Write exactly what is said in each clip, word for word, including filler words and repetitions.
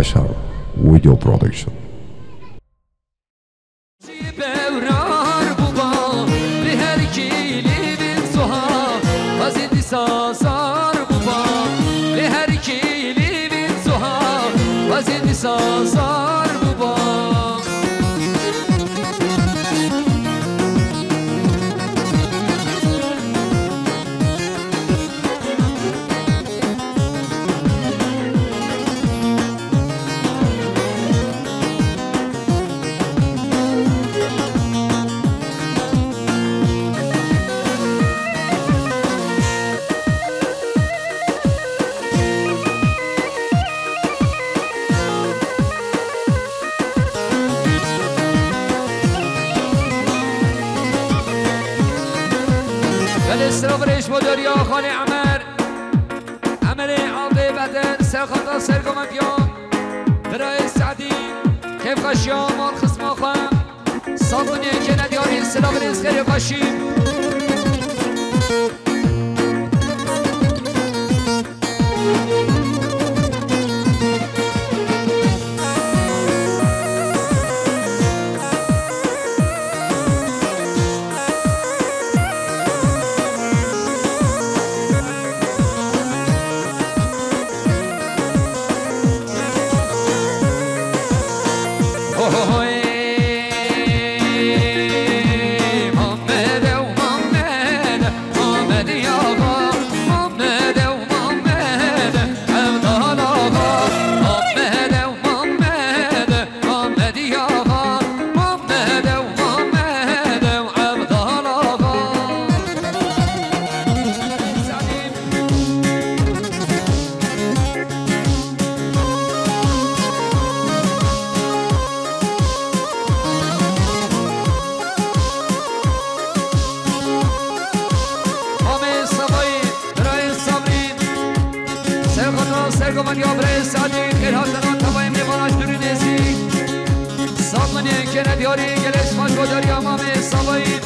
Şar Video Production. Bewrar bûba, li her kîlî bin suha, xwezî dîsa sar bûba, li her kîlî bin suha, xwezî dîsa sar bûba. Gelê silav rêş bo Derya Xalê Emer. Emerê Aldê Bedir, serxata sergovendiya birayê Se'dî, kêfxweşiya mal xisma xwe. Sazlimiye kene diyarî, silav rêz xêrê xweşî. Mamê Savayî, birayê Sabrî, serxata sergovaniya birayê Sadî, xêrhatina tevayê mêvana ji dûrî nêzîk. Sazlimiye kene diyarî, gelê spas bo Derya Mamê Savayî.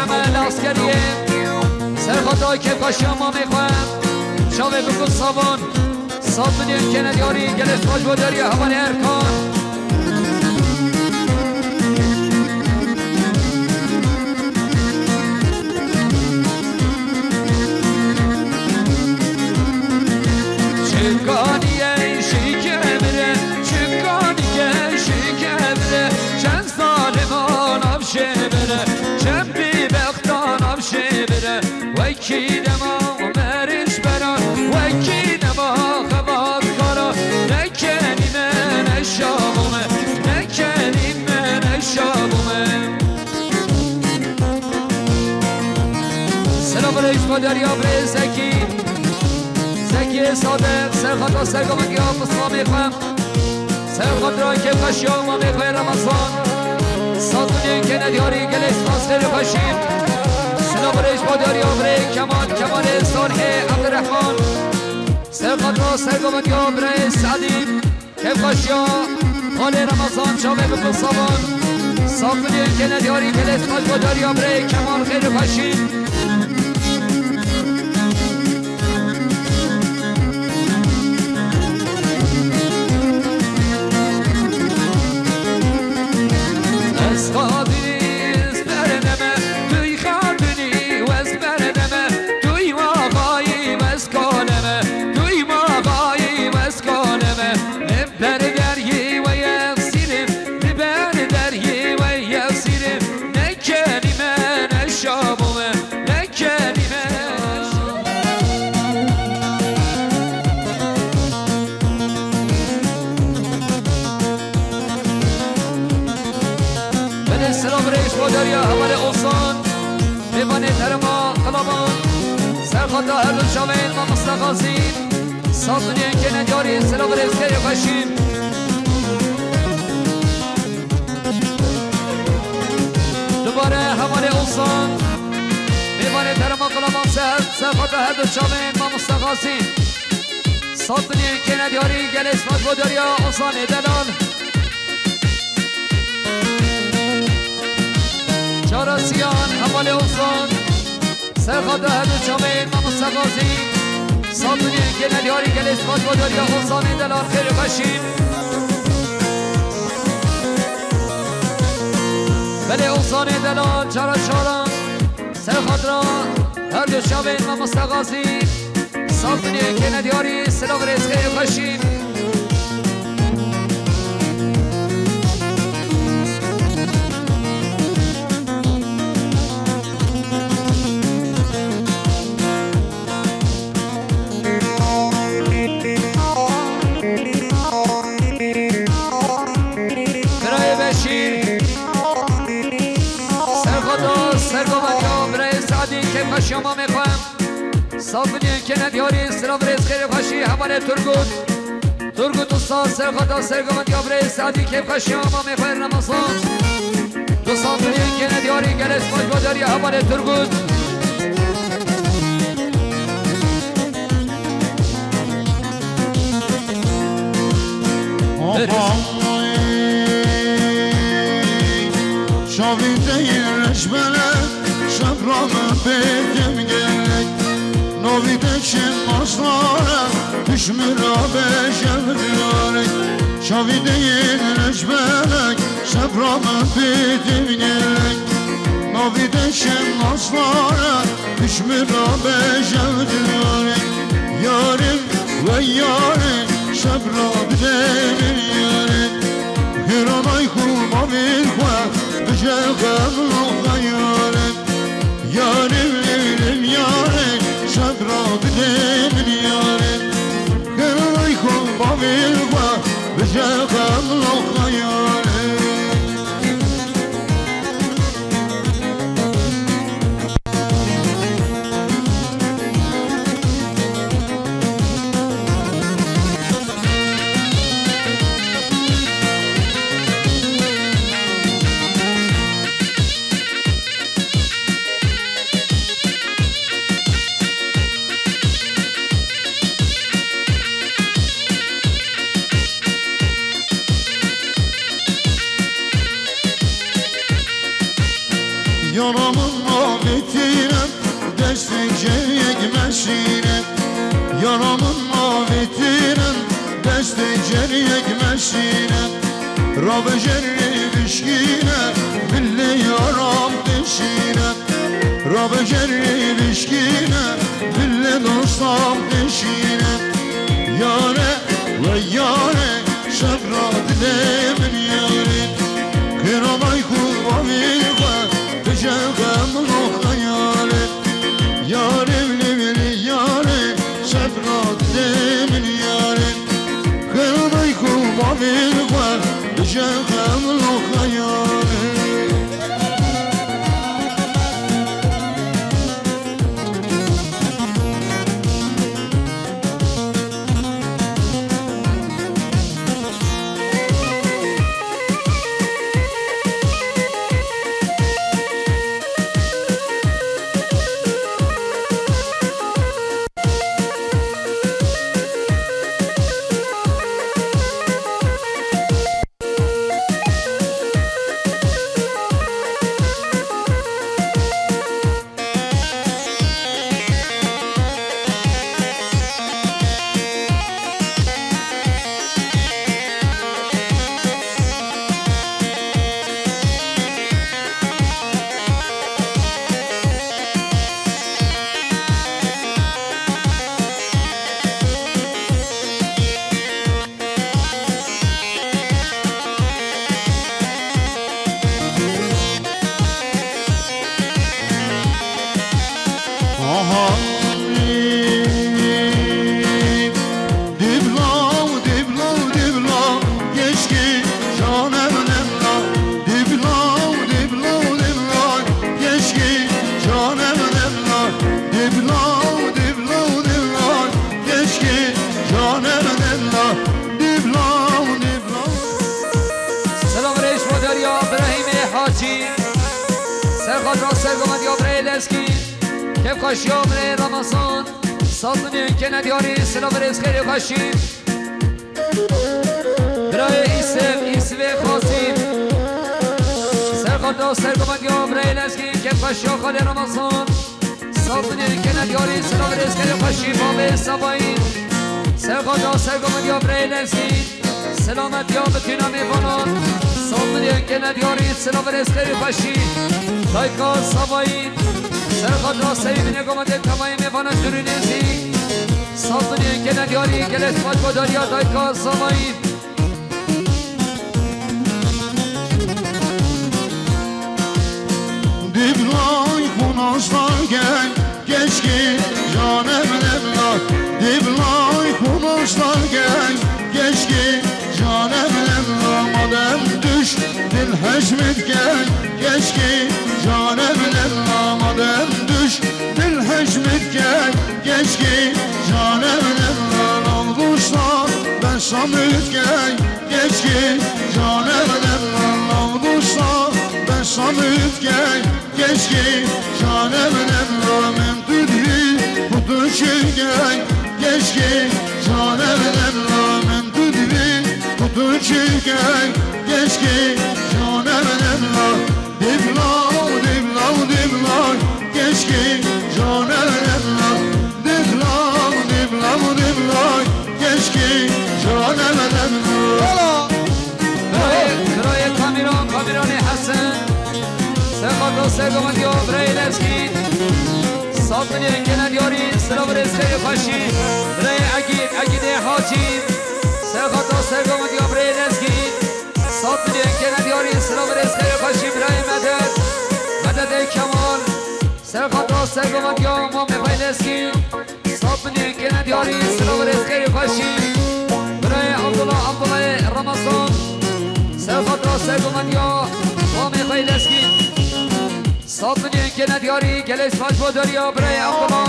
Emel Askeriyê, serxata kêfxweşiya mamê xwe, çavê bikut savan, sat milyon kene diyarî, gelê spas bo deriya hevalê Erkan. Çikanî eşî kevre, çikanî eşî kevre, çend zaliman avşê bire, çend bîbextan avşê bire, wekî dema meriş bera, wekî dema xebatkara, nekenî me neşabûme, nekenî me neşabûme. Selam aleyküm, derya birê Zekî. Zekî Sadeq, serxata sergovindiya pismamê xwe. Serxatra kêfxweşiya mamê xwe Ramazan. Sat milyon kene diyarî, gelê spas xêr û xweşî. Selam aleyküm, derya birê Kemal, Kemalê Salihê Abdurrahman. Serxatra sergovindiya birê Sadî. Kêfxweşiya xalê Remezan çavê bikut savan. Sat milyon kene diyarî, gelê spas bo deriya birê Kemal xêr û xweşî. Ez xadî ez berdeme, tu yî xadinî ez berdeme, tu yî maxayî ez kaleme, tu yî maxayî ez kaleme. Ber deriyê we yexsînim, li ber deriyê we yexsînim, nekenî me neşabûme, nekenî me neşabûme. Belê silav rêş bo deriya hevalê Osan, mêvanê terema Qilaban, serxata her du çavên mamosta Xazî. Sat milyon kene diyarî, silav rêz xêr û xweşî. Dubare hevalê Osan, mêvanê terema Qilaban ser, serxata her du çavên mamosta Xazî. Sat milyon kene diyarî, gelê spas bo deriya Osanê delal. Çarasiyan hevalê Osan. Serxata her du çavên mamosta Xazî. Sat milyon kene diyarî, gelê spas bo deriya Osanê delal xêr û xweşî. Belê Osanê delal çara çara. Serxatra her du çavên mamosta Xazî. Sat milyon kene diyarî, silav rêz xêr û xweşî. Birayê Beşîr, serxata, sergoveriya birayê Sadî, kêfxweşiya mamê xwe. Sat milyon kene diyarî, silav rêz xêr û xweşî hevalê Turgut. Turgut Usta serxata sergovindiya birê Sadî, kêfxweşiya mamê xwe Remezan. Du sat milyon kene diyarî, gelê spas bo deriya hevalê Turgut. Çavî deyî reşbelek, şebra me bêtim gelek. Novî deşin masnare, düşmüra beşev diyarek. Çavî deyî reşbelek, şebra me bêtim gelek. Novî deşin masnare, düşmüra beşev diyarek. Yarim, wey yarim, şebra bide min yarim. Hêranay xwe bavê xwe, bije xemlo xeyalim. Yarim, lêlim, yarim, şebra bide min yarim. Hêranay xwe bavê xwe, bije xemlo xeyalim. Yara min Ceriyek meşîne, yara min mavêtîne, destê ceriyek meşîne, rabe cerê bişkîne, bilê yaram dişîne, rabe cerê bişkîne, bilê dostam dişîne. Yare we yare, şevra dilê min yare, xêra dayk û bavê xwe, bije xemlo xeyare. Yarê, lê, lê, yarê, şevra dilê min yarê. Xêra dayk û bavê xwe, bije xem lo xeyarê. Aha. Dibla, dibla, dibla, keşke canem nemla. Dibla, dibla, dibla, keşke canem nemla. Dibla, dibla, dibla, keşke canem nemla. Dibla, dibla. Selam reis Madarya, Brahimê Hacî. Serxatra sergomandiya birayê Lezgî. Kevxweşiya birayê Ramazan. Sazlî kene diyarî, silav rêz xêrê xweşî. Birayê Îsif, Îsifê Xasî. Serxatra sergomandiya birayê Lezgî, kevxweşiya xalê Ramazan. Sazlî kene diyarî, silav rêz xêrê xweşî, bavê Savayî. Serxatra sergomandiya birayê Lezgî. Selametiya bitîna mêvanan. Sazlî kene diyarî, silav rêz xêrê xweşî. Dayka Savayî. Serxatra serî binê gomadê temayê mêvanan durûnê zî. Sazlî kene diyarî, gelek spas bo dariya dayka Savayî. Dibla xwe nas dike, keşke canem nemla. Dibla xwe nas dike, keşke canem nemla. Madem düş dil heşmet ke, keşke canem nemla. Madem düş dil heşmet ke, keşke canem nemla. Nav dosta ben samit ke, keşke canem nemla. Nav dosta ben samit ke, keşke canem nemla. Min tu divî ku tu çike, keşke canem nemla. Min tu divî ku tu çike, keşke canem nemla. Dibla, dibla, dibla, keşke canem nemla. Dibla, dibla, dibla, keşke canem nemla. Birayê, birayê Kamîran, Kamîranê Hesen. Serxatra sergomandiya birayê Lezgî. Sazlî kene diyarî, silav rêz xêrê xweşî. Birayê Egîd, Egîdê Hacî. Serxatra sergomandiya birayê Lezgî. Sazlî kene diyarî, silav rêz xêrê xweşî. Birayê Medet, Mededê Kemal. Serxatra sergomandiya mamê xwe Lezgî. Sazlî kene diyarî, silav rêz xêrê xweşî. Birayê Abdullah, Abdullahê Ramazan. Serxatra sergomandiya mamê xwe Lezgî. Sazlî kene diyarî, gelek spas bo dariya birayê Abdullah.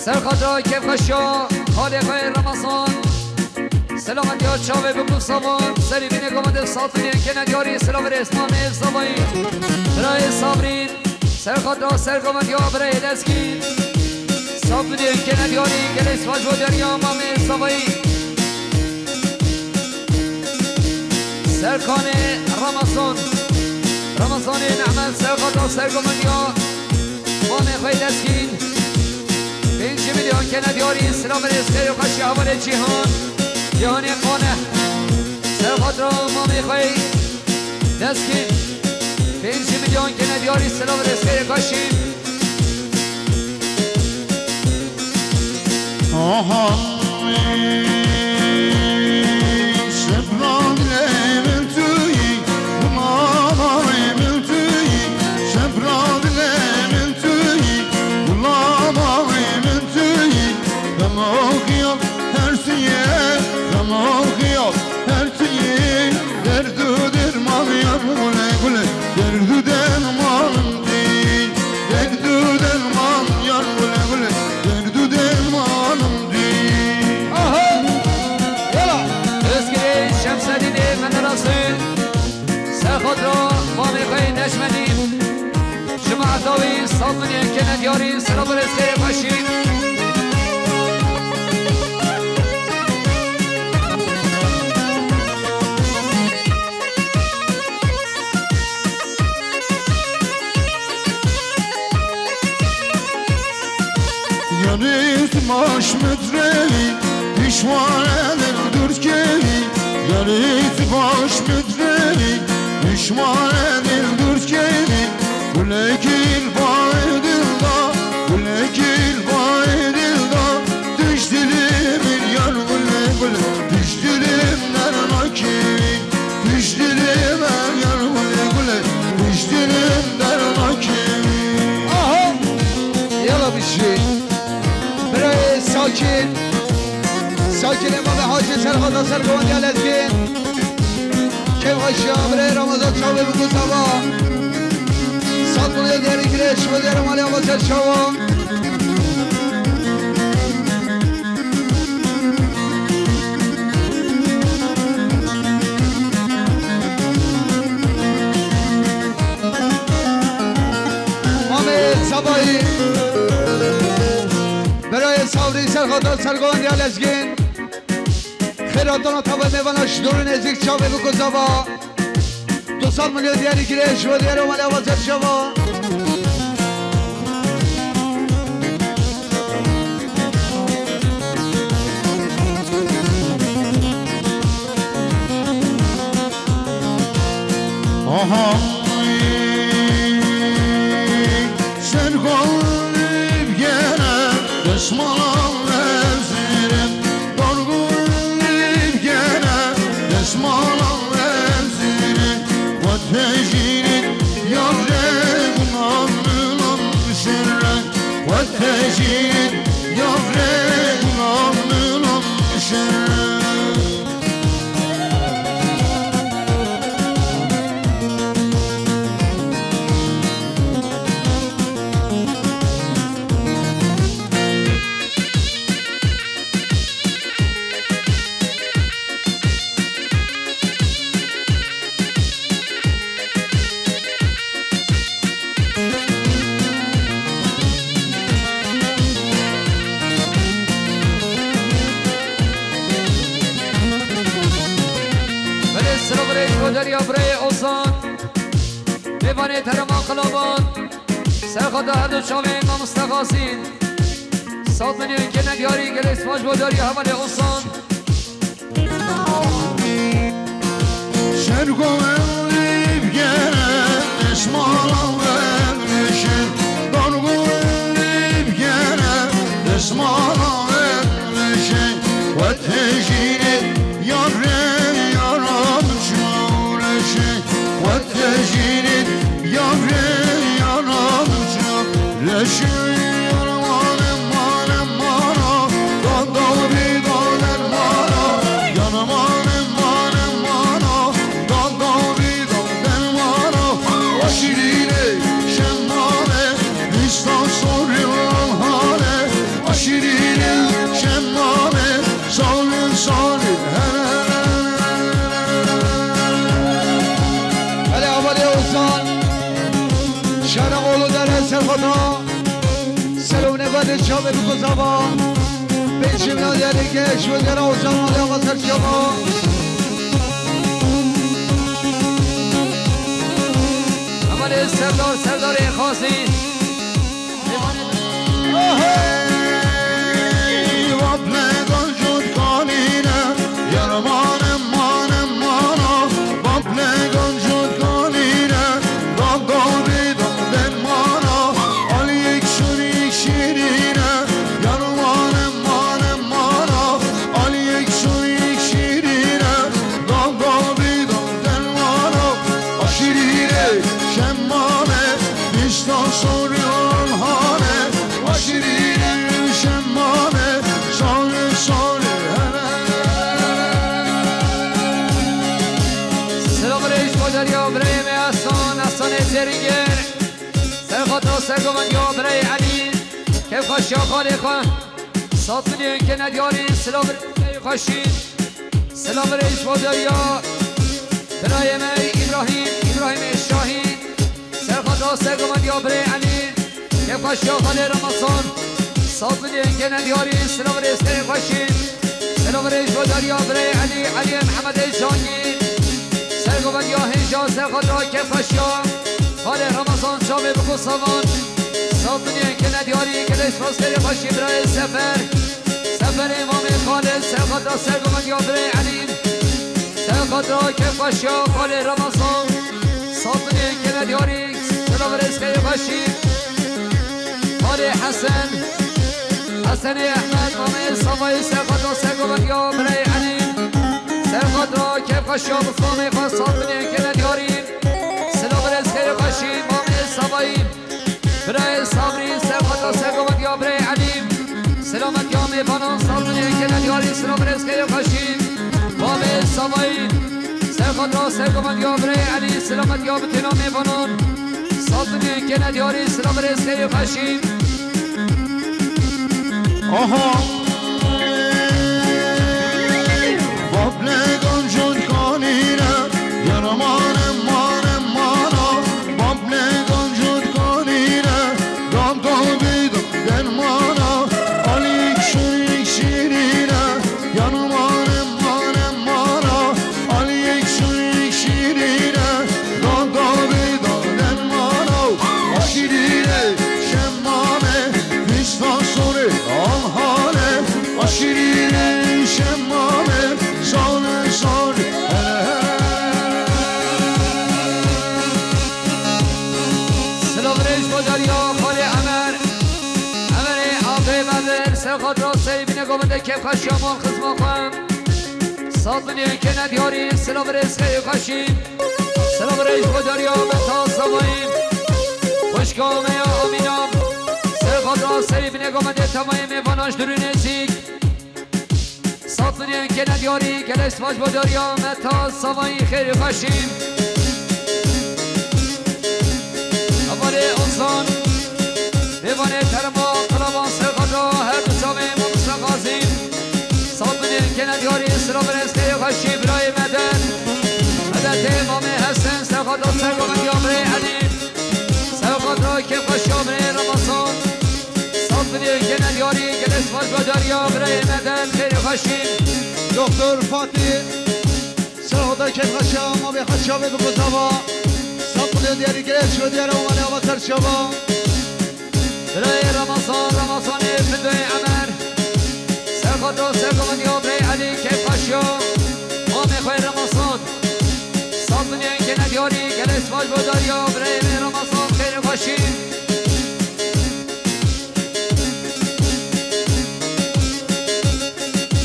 Serxata kêfxweşiya xalê xwe Ramazan. Selamet ya çavê bikû savan, serî bînê gavandê sat milyon kene diyarî, silav rêz mamê zavayî. Birayê Sabrîn, serxata ser gavand ya birayê Lezgî. Sat milyon kene diyarî, gelê svac bo deriya mamê zavayî. Serkanê Ramazan. Ramazanê Nehmet serxata ser gavand ya. Mamê xwe Lezgîn. Pêncî milyon kene diyarî, silav rêz xêr û xweşî hevalê Cîhan. Cîhanê Qaneh. Serxata mamê xwe Lezgîn. Pêncî milyon kene diyarî, silav rêz xêr û xweşî. Aha. Şefra dilê min tu yî, gulama min tu yî. Şefra dilê min tu yî, gulama min tu yî. Xemo xiyal her çiyê, xemo xiyal her çiyê. Derd û derman yar gule gule, derd û dermanım dî. Derd û derman yar gule gule, derd û dermanım dî. Aha! Yala! Özgür'e Şemsedin'e Menderes'in Serxatra Mamê Xeyê Necmedîn. Ji me etawî sat milyon kene diyarî, silav rêz xêr û xweşî. Yanî baş mitreli, pişmane dil dürtkeli. Yanî baş mitreli, pişmane dil dürtkeli. Gulekî li bayê dil da, gulekî li bayê dil da. Tişt dilê min yar gule gule, tişt dilê min dernakê. Tişt dilê min yar gule gule, tişt dilê min dernakê. Aha! Yala bişî. Birayê Sakin. Sakinê Mamê Hacî serxata ser Gowandiya Lezgîn. Kêfxweşiya birê Ramazan çavê bikû zava. Sat milyon diyarî girê, şivo diyarê malê ava ser çawa. Mamê Sabayî. Birayê Sabrî serxata ser Gowandiya Lezgîn. Xêr hatana tavê mêvana ji dûr û nêzîk çavê bikû zava. Du sed milyon diyarî girê, ji bo diyarê û malê ava ser çava. Aha. Şergon li bigere, deşmanan lezire, dorgun li bigere, deşmanan lezire. Xwe tejînin yavre, gunan minan şere. Xwe tejînin yavre, gunan minan şere. Belê silav rê ji bo deriya birayê Ozan. Mêvanê terema qilaban. Serxata her du çavên mamoste Xazîn. Sat milyon kene diyarî, gelê sipaş bo deriya hevalê Ozan. Şergo elî bigere, deşmala welişin. Dorgo elî bigere, deşmala welişin. Xwe tejînin yavre, yara min şûreşin. Xwe tejînin yavre, yara min şûreşin. Leşin yara mane, mane, mana. Dada bî dader mana. Yana mane, mane, mana. Dada bî dader mana. Aşirîne şemale. Vîsta sorî lan hale. Aşirî Çavê biko zava. Pêşî min diyarê ke ji we diyara Ozan malê ava ser çava. Emanê Serdar, Serdarê Xazî. Ahey, va plegan jot kanîne, yarmane mane mana, va plegan jot kanîne, da da bê da den mana, aliyek şurîk şirîne, yarmane mane mana, aliyek şurîk şirîne, da da bê da den mana, aşirîne şemmame, nişta soruyor hane, aşirîne şemmame, sare sare hele. Selam reis, bo derya birayê me Hasan, Hasanê Zêrîngir. Ser xatra ser govendiya birayê Elî, kêfxweşiya xalê xwe. Sat milyon kene diyarî, silav reis xweşî. Silav reis bo derya birayê me Îbrahîm, Îbrahîmê Şahî. Ser xatra ser govendiya birê Elî, kêfxweşiya xalê Ramazan. Sat milyon kene diyarî, silav reis keyê xweşî. Silav reis bo derya birê Elî, Elî Mihemedê Cangî. Ser govendiya hêja, ser xatra kêfxweşiya xalê Ramazan, çavê biko savan. Sat milyon kene diyarî, gelê spas keyê xweşî birayê Sefer. Seferê mamê Xalid, ser xatra ser govendiya birê Elî. Ser xatra kêfxweşiya xalê Ramazan. Sat milyon kene diyarî, silav reis keyê xweşî. Xalê Hesen, Hesenê Ehmed, mamê Savayî, ser xatra ser govendiya birê Elî. Ser xatra kêfxweşiya bi famê xwe, sat milyon kene diyarî. Silav reis keyê xweşî, mamê Savayî. Birayê Sabrî, ser xatra ser govendiya birê Elî. Selametiya mêvanan, sat milyon kene diyarî, silav reis keyê xweşî. Bavê Savayî, ser xatra ser govendiya birê Elî, selametiya bitîna mêvanan. Sat milyon kene diyarî, silav reis keyê xweşî. Aha. Bab ne ganjon kanîne, yarmane mane mana. Bab ne ganjon kanîne, gam gam bîda dermana. Alîk şurîk şirîne, yarmane mane mana. Alîk şurîk şirîne, gam gam bîda dermana. Aşirîne şemmame, vîsta sore alhane. Aşirîne şemmame, sare sare hele hele. Silav reis bo derya xalê Emer. Emerê Abê Bedir, ser xatra sey bine govende kêfxweşiya mal xizma xwe. Sat milyon kene diyarî, silav reis keyê xweşî. Silav reis bo derya Meta Savayî. Xwişka me ya Amîna. Ser xatra sey bine govende temayê mêvanan ji dûr û nêzîk. Sat milyon kene diyarî, gelek spas bo derya Meta Savayî, xêr û xweşî. Hevalê Ozan, mêvanê terma, qilaba ser xatra her du çavê Mamoste Xazî. Sat milyon kene diyarî, silav reis keyê xweşî birayê Medet. Medetê mamê Hesen, ser xatra ser govendiya birê Elî. Ser xatra kêfxweşiya birê Ramazan. Sat milyon kene diyarî, gelek spas bo derya birayê Medet, xêr û xweşî. Doktor Fatî, ser xatra kêfxweşiya mamê xwe çavê biko zava. Sat milyon diyarî, gelek ji we diyara û malê ava ser çava. Birayê Ramazan, Ramazanê Fidoyê Emer. Ser xatra ser govendiya birê Elî, kêfxweşiya mamê xwe Ramazan. Sat milyon kene diyarî, gelek spas bo derya birayê me Ramazan, xêr û xweşî.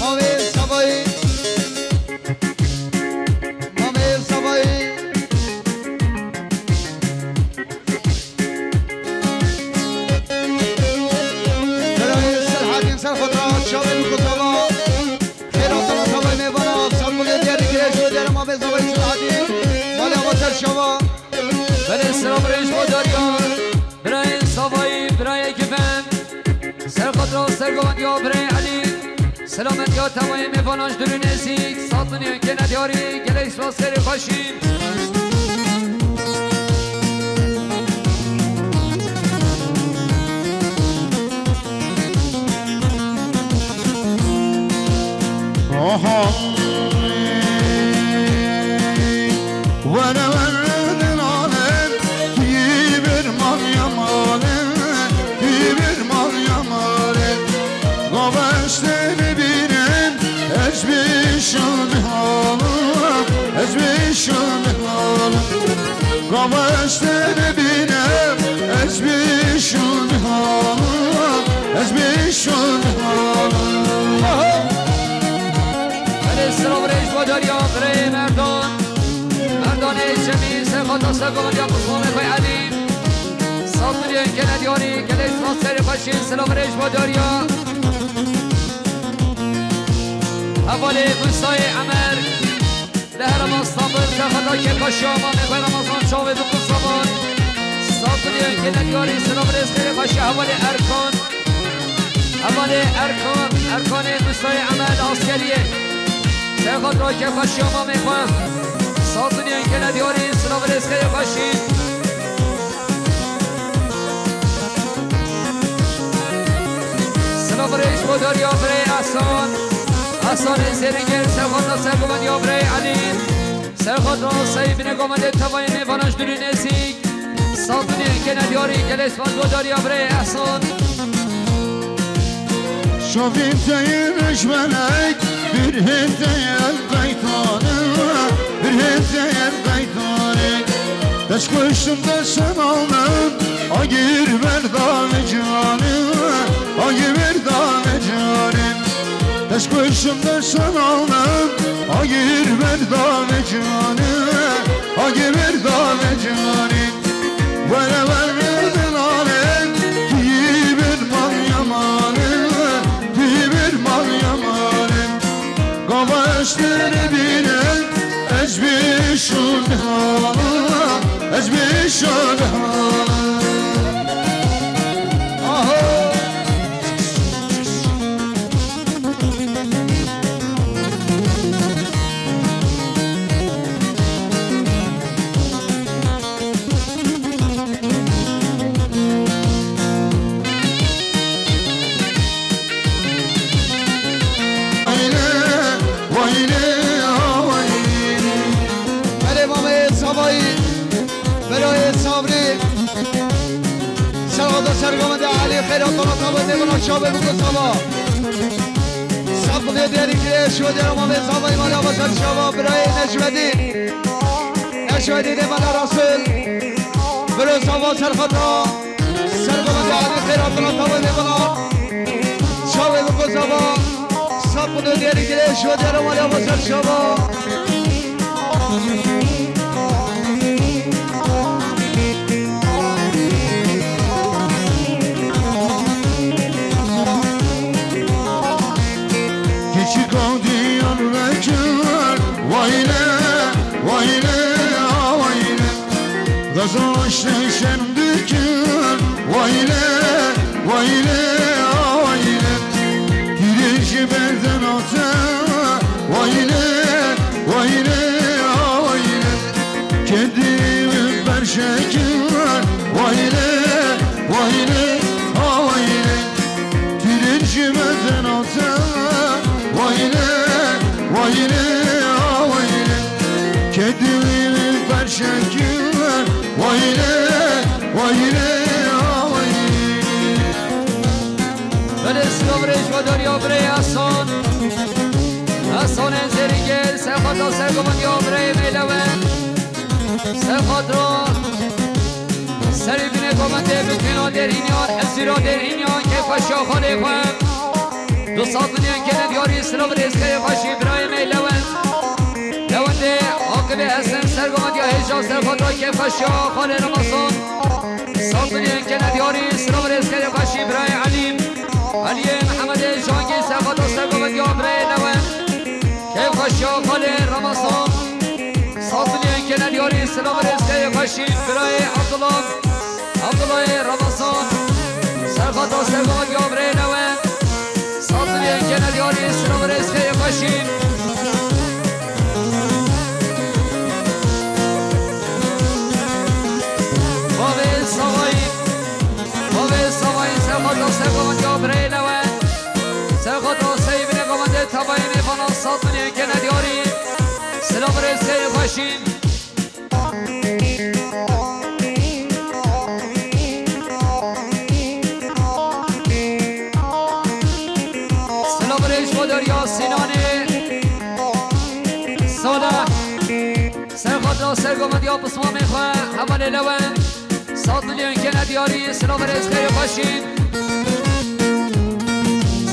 Mavê Savayî. Mavê Savayî. Serayê Selahaddin ser xwe dira çavê min ku zava. Xêra sana Savayî mêvana, sat milyon diyarî kire ji diyara mavê Savayî Selahaddin. Malê ava ser çava. Belê silav reis bo derya. Birayê Savayî, birayê Given. Ser xatra ser govendiya birê Elî. Selametiya temayê mêvanan ji dûr û nêzîk. Sat milyon kene diyarî, gelek spas, xêr û xweşî. Aha. Were were din alem, tî bir mal yamalim, tî bir mal yamalim. Gava işte ne bînim, ez bîşim bihalim, ez bîşim bihalim. Gava işte ne bînim, ez bîşim bihalim, ez bîşim bihalim. Aha. Belê silav rêj bo dariya birê Merdan. Merdanê Cemî, serxata ser govendî ya Qusmamê xwe Elî. Sat milyon kene diyarî, gelê sat serê xweşî, silav rêj bo dariya. Hevalê Musayê Emer. Li herêma Stenbul, serxata kêfxweşiya mamê xwe Ramazan çavê bi Qusmamê. Sat milyon kene diyarî, silav rêz xêrê xweşiya hevalê Erkan. Hevalê Erkan, Erkanê Musayê Emer li askeriyê. Serxata kêfxweşiya mamê xwe. Sat milyon kene diyarî, silav rêz xêrê xweşî. Silav rêj bo dariya birê Ehsan. Ehsanê Zêrîngêr, serxata ser govendî ya birê Elî. Serxata sey binê govendê tevayê mêvanan ji dûr û nêzîk. Sat milyon kene diyarî, gelê spas bo dariya birê Ehsan. Şovîn teyê rejbenek, bir hê teyê qeytane, bir hê teyê qeytane. Teş kuştum da sen aldım, agir verda ve canı, agir verda ve canı. Teş kuştum da sen aldım, agir verda ve canı, agir verda ve canı. Were were din alem, tî bir mal yamalim, tî bir mal yamalim. Gava işte ne bînim, ez bîşim bihalim, ez bîşim bihalim. Aha. Wayne, wayne, a wayne. Belê mamê Savayî, birayê Sabrî. Serxata ser govendê Elî, xêra tona tabê mêvana çavê biko Sava. Saf bidê diyarî kirê, şo diyara mamê Savayî, mala baser çava, birayê Necmedîn. Necmedîn ê mala Resul. Biro Sava serxata. Ser govendê Elî, xêra tona tabê mêvana. Çavê biko Sava. Saf bidê diyarî kirê, şo diyara mala baser çava. Keçika Diyarbekir, wayne, wayne, a wayne. Gaza işte şen dikir, wayne, wayne, a wayne. Tîrê ji berden ate, wayne, wayne, a wayne. Kedî min berşekir, wayne, wayne, a wayne. Tîrên ji me denate, wayne, wayne, a wayne. Kedî min berşekir, wayne, wayne, a wayne. Belê silav rêj ve dariya birê Ehsan. Ehsanên Zêrîngêr, serxata ser govendî ya birê Meylewe. Serxata serê binê govendê Mutîna Dêrhînyan, Ezîra Dêrhînyan, kêfxweşiya xalê xwe. Du sed milyon kene diyarî, silav rêzkerê xweşî birayê Meylewe. Lewendê Aqibê Hesen, ser govendî ya hêja, serxata kêfxweşiya xalê Remezan. Sed milyon kene diyarî, silav rêzkerê xweşî birayê Elî. Eliyê Mihemedê Cangî, serxata ser govendî ya birayê Lewend. Kêfxweşiya xalê Remezan. Sed milyon kene diyarî, silav rêzkerê xweşî birayê Abdullah. Abdullahê Remezan. Serxata ser govendî ya birayê Lewend. Sed milyon kene diyarî, silav rêzkerê xweşî. Bavê Savayî, bavê Savayî, serxata ser govendî ya birayê Lewend. Serxata sey binê govendê tevayê mêvana sed Başîn. Silav rêj bo derya Sînanê. Salih. Serxatra sergovendiya pismamê xwe hevalê Lewend. Sat milyon kene diyarî, silav rêz xêr xweşîn.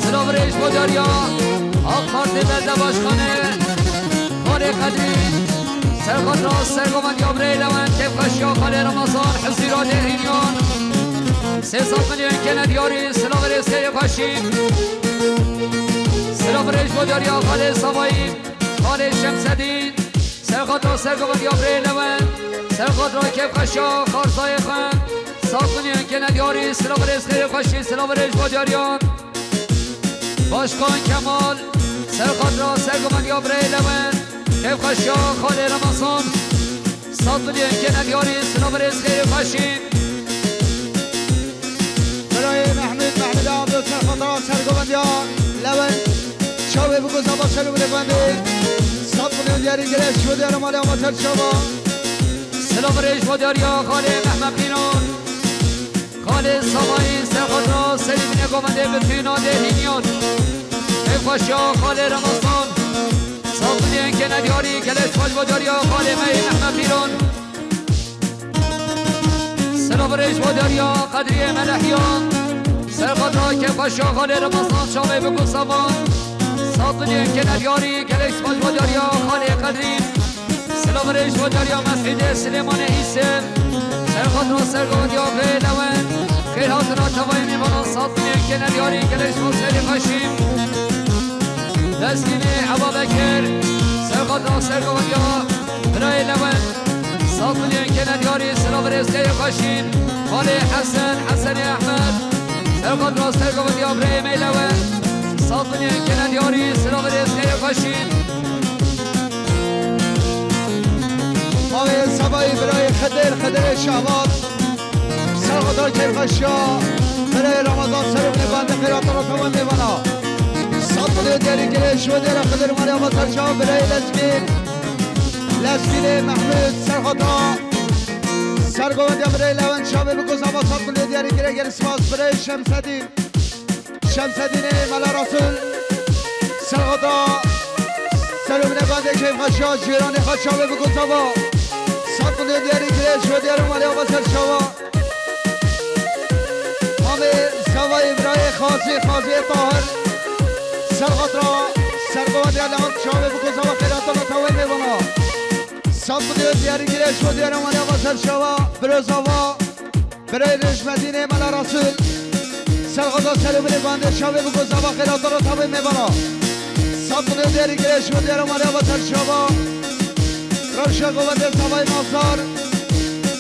Silav rêj bo derya, AK Partî belde başkanê, Xalê Qedrî. Serxatra sergovendiya birê Lewend, kêfxweşiya Xalê Remezan, hizîra Dêrîniyan. Sê sed milyon kene diyarî, silav rêz xêr xweşîn. Silav rêj bo derya, Xalê Savayî, Xalê Şemsedîn. Serxatra sergovendiya birê Lewend, serxatra kêfxweşa Xarzayê xwe, sat milyon kene diyarî, silav rêz xêr xweşî, silav rêj bo diyariyan. Başkan Kemal, serxatra sergovendiya birê Lewend, kêfxweşa Xalê Remezan, sat milyon kene diyarî, silav rêz xêr xweşî. Birayê Mehmûd, Mehmûd Abdul serxatra sergovendiya Lewend. Çavê biko zava ser û binê bendê. Sat milyon diyarî gire, şo diyara malê ama ser çava. Silav rêj bo diyariya Xalê Mehmet Pînan. Xalê Savayî serxatra serî binê govendê bi tîna Dêrîniyan. Kêfxweşiya Xalê Remezan. Sat milyon kene diyarî, gelek spas bo diyariya Xalê me yê Mehmet Pîran. Silav rêj bo diyariya Qedriyê Melehiya. Serxatra kêfxweşiya Xalê Remezan, çavê biko savan. Sat milyon kene diyarî, gelek spas bo diyariya Xalê Qedrî. Silav rêj bo diyariya Mesûdê Silêmanê Îsê. Serxatra sergovendiya birê Lewend. Xêr hatina tevayê mêvanan, sat milyon kene diyarî, gelek spas xêr xweşî. Lezgînê Eba Bekir, serxatra sergovendiya birayê Lewend. Sat milyon kene diyarî, silav rêz xêr xweşîn. Xalê Hesen, Hesenê Ehmed, serxatra sergovendiya birayê me Lewend. Sat milyon kene diyarî, silav rêz xêr xweşîn. Mavê Sevayî birayê Xidir, Xidirê Şehbaz. Serxoda kêfxweşiya birayê Ramazan Serokê bende xêrata re tewên mêvana. Sat milyon diyarî girê, şo diyara Xidir Meryem Serçav birayê Lezgîn. Lezgînê Mehmûd serxoda sergovendiya birayê Lewend, çavê biko zava, sat milyon diyarî girê, gelek spas birayê Şemsedîn. Şemsedînê Mela Resul. Serxoda serokê bende kêfxweşiya cîranê xwe çavê biko zava. Sat milyon diyarî girê, şo diyara malê ava ser çava. Mamê Sevayî birayê Xazî, Xazîyê Tahir. Serxatra sergovendiya Lewend, çavê biko zava, xêrata re tewên mêvana. Sat milyon diyarî girê, şo diyara malê ava ser çava. Biro zava. Birayê Necmedînê Mela Resul. Serxoda serokê bende, çavê biko zava, xêrata re tewên mêvana. Sat milyon diyarî girê, şo diyara malê ava ser çava. Rewşa govendê Sevayî Nazar.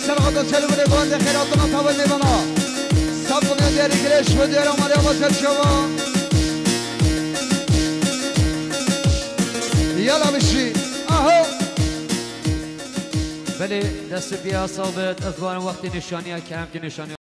Serxoda serokê bende, xêrata re tewên mêvana. Sat milyon diyarî girê, şo diyara malê ava ser çava. Yala bişî. Aho. Belê, dest û piya sax bit. Ez barim wextê nîşaniya kerem ki nîşaniya